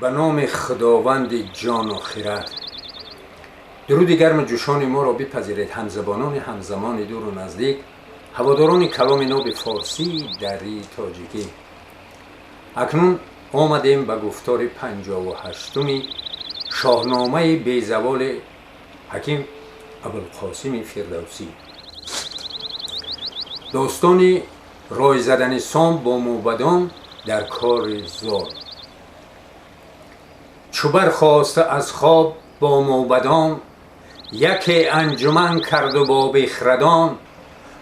Ба номи Худованди ҷону хирад. Дуруди гарму ҷӯшони моро бипазиред, ҳамзабонони ҳамзамони дуру наздик, ҳаводорони каломи ноби форсӣ, дарии тоҷикӣ. Акнун омадем ба гуфтори 58-уми шоҳномаи безаволи ҳаким Абулқосими Фирдавсӣ. Достони рой задани сом бо мӯбадон дар кори зол. Чу бархоста аз хоб бо мӯбадон, яке анҷуман карду бо бехрадон,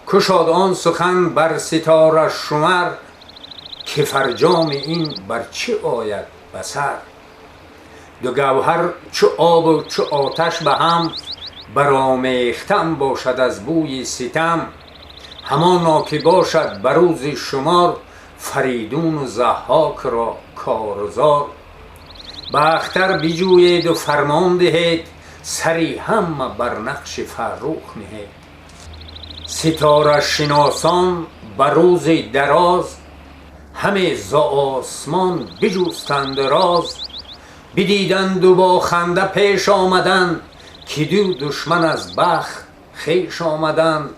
кушод он сухан бар ситора шумар, ки фарҷоми ин бар чӣ ояд ба сар. Ду гавҳар чу обу чу оташ ба ҳам, баромехтан бошад аз бӯи ситам. Ҳамоно ки бошад ба рӯзи шумор, Фаридуну Заҳҳокро корзор. Ба ахтар биҷӯеду фармон диҳед, сари ҳама бар нақши Фаррух ниҳед. Ситорашиносон ба рӯзи дароз, ҳаме зо осмон биҷустанд роз. Бидиданду бо ханда пеш омаданд, ки ду душман аз бахт хеш омаданд.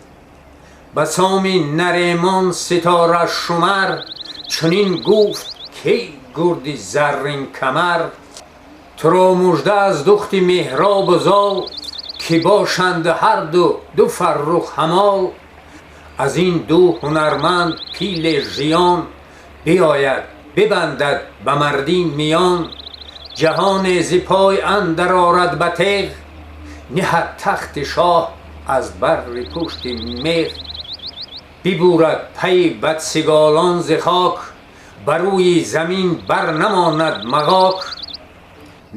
Ба соми Наремон ситора шумар, чунин гуфт: «Кей гурди заррин камар, туро мужда аз духти Меҳробу Зол, ки бошанд ҳарду ду фаррух ҳамол. Аз ин ду ҳунарманд пили жиён биёяд, бибандад ба мардӣ миён. Ҷаҳоне зи пой андар орад ба теғ, ниҳад тахти шоҳ аз барри пушти меғ. Бибурад пайи бадсиголон зи хок, ба рӯи замин бар намонад мағок.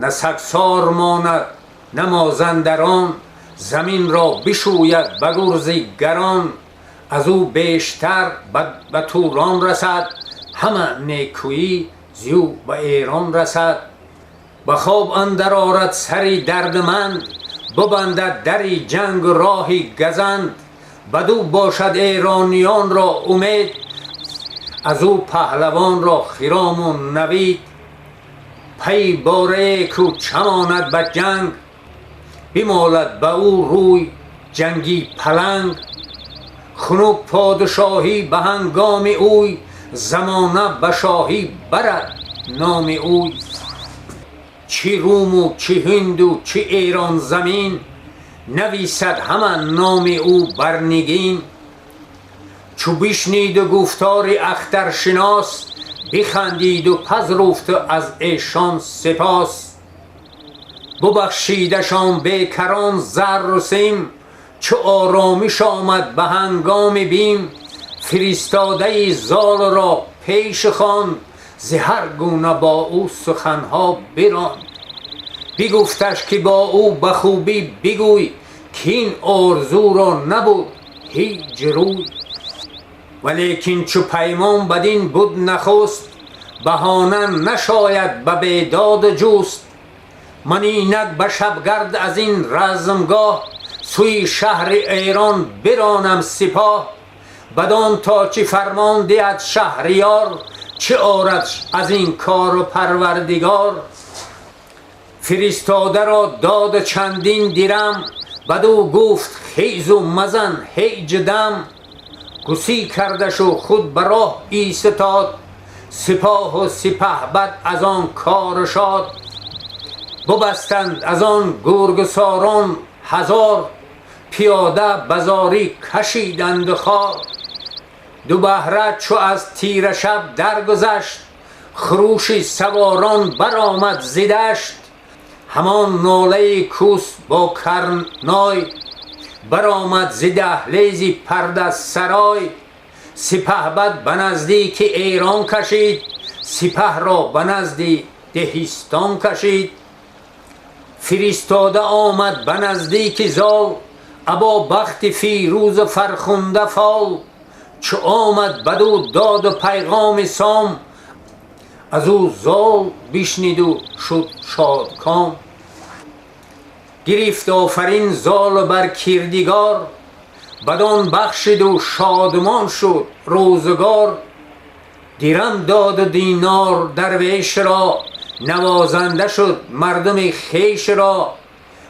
На сагсор монад, на мозандарон, заминро бишӯяд ба гурзи гарон. Аз ӯ бештар ба Турон расад, ҳама некӯӣ зи ӯ ба Эрон расад. Ба хоб андар орад сари дардманд, бубандад дари ҷангу роҳи газанд. Бадӯ бошад эрониёнро умед, аз ӯ паҳлавонро хирому навид. Пайи борае кӯ чамонад ба ҷанг, бимолад ба ӯ рӯй ҷангӣ паланг. Хунук подшоҳӣ ба ҳангоми ӯй, замона ба шоҳӣ барад номи ӯй. Чӣ Руму чӣ Ҳинду чӣ Эрон замин, нависад ҳама номи ӯ бар нигин». Чу бишниду гуфтори ахтаршинос, бихандиду пазруфту аз эшон сипос. Бубахшидашон бекарон зарру сим, чу оромиш омад ба ҳангоми бим. Фиристодаи Золро пеш хонд, зи ҳар гуна бо ӯ суханҳо биронд. Бигуфташ, ки бо ӯ ба хубӣ бигӯй, ки ин орзуро набуд ҳеҷ рӯй. Валекин чу паймон бадин буд нахуст, баҳона нашояд ба бедоду ҷуст. Ман инак ба шабгард аз ин размгоҳ, сӯи шаҳри Эрон биронам сипоҳ. Бадон то чӣ фармон диҳад шаҳриёр, чӣ орад аз ин кору Парвардигор». Фиристодаро доду чандин дирам, бадӯ гуфт: «Хезу мазан ҳеҷ дам». Гусӣ кардашу худ ба роҳ истод, сипоҳу сипаҳбад аз он кору шод. Бубастанд аз он гургсорон ҳазор, пиёда ба зорӣ кашиданд хор. Ду баҳра чу аз тира шаб даргузашт, хурӯши саворон баромад зи дашт. Ҳамон нолаи кӯс бо карной баромад зи даҳлези пардасарой. Сипаҳбад ба наздики Эрон кашид, сипаҳро ба назди Деҳистон кашид. Фиристода омад ба наздики Зол, або бахти фирӯзу фархунда фол. Чу омад, бадӯ доду пайғоми сом, аз ӯ Зол бишниду шуд шодком. Гирифт офарин Золу бар кирдигор, бадон бахшиду шодмон шуд рӯзгор. Дирам доду динор дарвешро. Навозанда шуд мардуми хеш ро,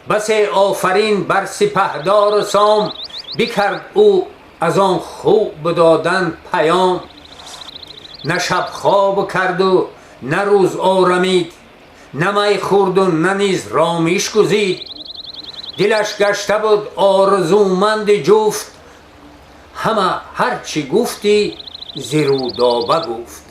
басе офарин бар сипаҳдор Сом. Бикард ӯ аз он хуб додан паём. На шаб хоб карду, на рӯз орамид, на май хӯрду, на низ ромиш гузид. Дилаш гашта буд орзуманди ҷуфт, ҳама ҳарчи гуфтӣ зи Рӯдоба гуфт.